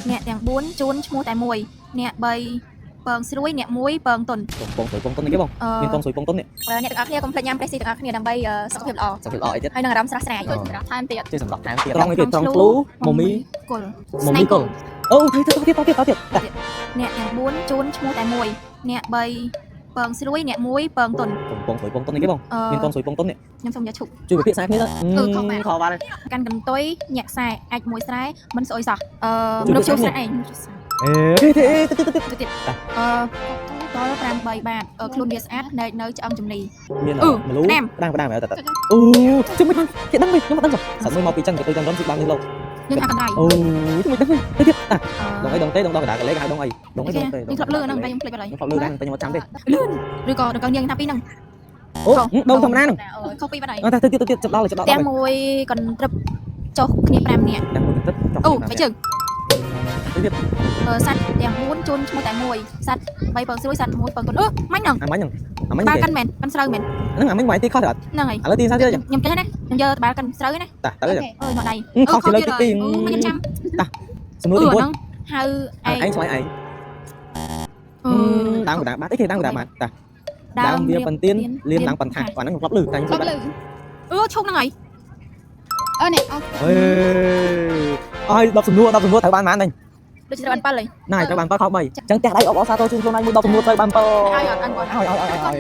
អ្នកទាំង4ជួនឈ្មោះតែមួយអ្នក3ពងស្រួយអ្នក1ពងតុន បងស្រួយពងតុននេះគេបង អឺ មានពងស្រួយពងតុននេះ អ្នកទាំងអស់គ្នាកុំភ្លេចញ៉ាំ Fresh ទាំងអស់គ្នាដើម្បីសុខភាពល្អ សុខភាពល្អអីទៀត ហើយនឹងអារម្មណ៍ស្រស់ស្រាយ ជួយសម្រាប់ថែមទៀត ជួយសម្រាប់ថែមទៀតត្រង់អីគេត្រង់ធ្លូម៉ូមី គល់ ម៉ូមីគល់អូទៅទៅទៀតទៅទៀតទៅទៀត អ្នកទាំង4ជួនឈ្មោះតែមួយអ្នក3ពងស្រួយអ្នក1ពងតុន ពងស្រួយពងតុននេះគេបង អឺ មានពងស្រួយពងតុននេះ ខ្ញុំសូមយកឈប់ ជួយពិភាក្សាគ្នាទៅ អឺខុសបាទ ខុសបាទ កាន់កន្ទុយញាក់ខ្សែអាចមួយស្រែមិនស្អុយសោះអឺមនុស្សជួបស្រែឯង អេទេទេទៅទៅ ទៅទៀតអឺដល់5 3បាតខ្លួនវាស្អាតភ្នែកនៅឆ្អឹងជំនី មាន អឺ មលូ ក្តាម ក្តាមក្តាមតើអូជិះមិនបានគេដឹងវិញខ្ញុំអត់ដឹងសត្វមួយមកពីចិនគេទៅចិនរំស៊ីបាននេះលោក យើងថាកន្ត្រៃ អូជិះមិនដឹងវិញទៅទៀតតាដងអីដងទេដងដងកដាកលេគេហៅដងអីដងអីដងទេ ខ្ញុំធ្លាប់លឺហ្នឹងតែខ្ញុំភ្លេចបាត់ហើយ ខ្ញុំធ្លាប់លឺដែរតែខ្ញុំអត់ចាំទេ លឿនឬក៏ដង្កូវនាងថាពីរហ្នឹង អូដងធម្មតាហ្នឹង ខុសពីរបាត់ហើយ អត់ទៅទៀតទៅទៀតចាប់ដល់ចាប់ដល់ ផ្ទះមួយកន្ត្រឹបចុះគ្នា5នាក់ តែមួយទឹក អូមិនជើង ទៅទៀត អឺសត្វទាំង4ជូនឈ្មោះតែមួយសត្វ3ពងស្រួយសត្វ1ពងទុនអឺមាញ់ហ្នឹង អាមាញ់ហ្នឹងអាមាញ់គេ បាល់កាន់មែនកាន់ស្រូវមែន ហ្នឹងអាមាញ់វាយទីខុសទេអត់ ហ្នឹងហើយ ឥឡូវទីសាទៀត ខ្ញុំចេះណាខ្ញុំយកបាល់កាន់ស្រូវណា តាទៅ អើយមកដៃ ខុសជាលើកទី អូ 2 មិនខ្ញុំចាំ សំណួរទី អឺហ្នឹងហៅឯង 9ឯងឆ្លើយឯង អឺ ដើមកដាបាត់អីគេដើមកដាបាត់តាដើមវាបន្ទៀនលៀនឡើងបន្ថាគាត់ហ្នឹងធ្លាប់លឺតែខ្ញុំ ធ្លាប់លឺ អឺឈប់ហ្នឹងហើយ អឺនេះអូ អេអើយ10សំណួរ10សំណួរត្រូវបានប៉ុន្មានទេ ដូចជាត្រូវបាន7ហើយ ណៃត្រូវបាន7ខុស3អញ្ចឹងផ្ទះដៃអបអរសាទរជូនខ្លួនឯងមួយ10សំណួរត្រូវបាន7 ហើយអត់អត់គាត់ ឲ្យឲ្យឲ្យ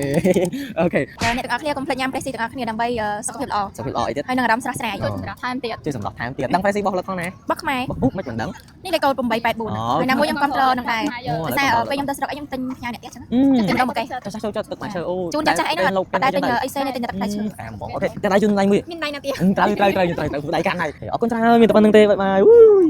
okay អ្នកទាំងអស់គ្នាកុំភ្លេចញ៉ាំ Fresh ទាំងអស់គ្នាដើម្បីសុខភាពល្អ សុខភាពល្អអីទៀត ហើយនឹងអារម្មណ៍ស្រស់ស្រាយ ជួយសម្រាប់ថែមទៀត ជួយសម្រាប់ថែមទៀតដឹង Fresh របស់ផលិតផងណា បោះខ្មែរ អូមិនមិនដឹង នេះលេខកូដ884ហើយណាមួយខ្ញុំគ្រប់ត្រនឹងដែរ អូ ដោយសារពេលខ្ញុំទៅស្រុកអីខ្ញុំទិញផ្ញើអ្នកផ្ទះចឹងទិញម្ដងមកកេ ចាស់ចូលចូលទឹកមកឈើអូ ជូនចាស់ចាស់អីហ្នឹងអត់តែទិញអីសេទិញតែទឹកផ្លែឈើ អាហ្មង okay ផ្ទះដៃជូនដៃមួយ មានដៃណាទៀត ត្រូវត្រូវត្រូវត្រូវត្រូវដៃកាន់ហើយអរគុណច្រើនមានតែប៉ុណ្្នឹងទេ bye bye.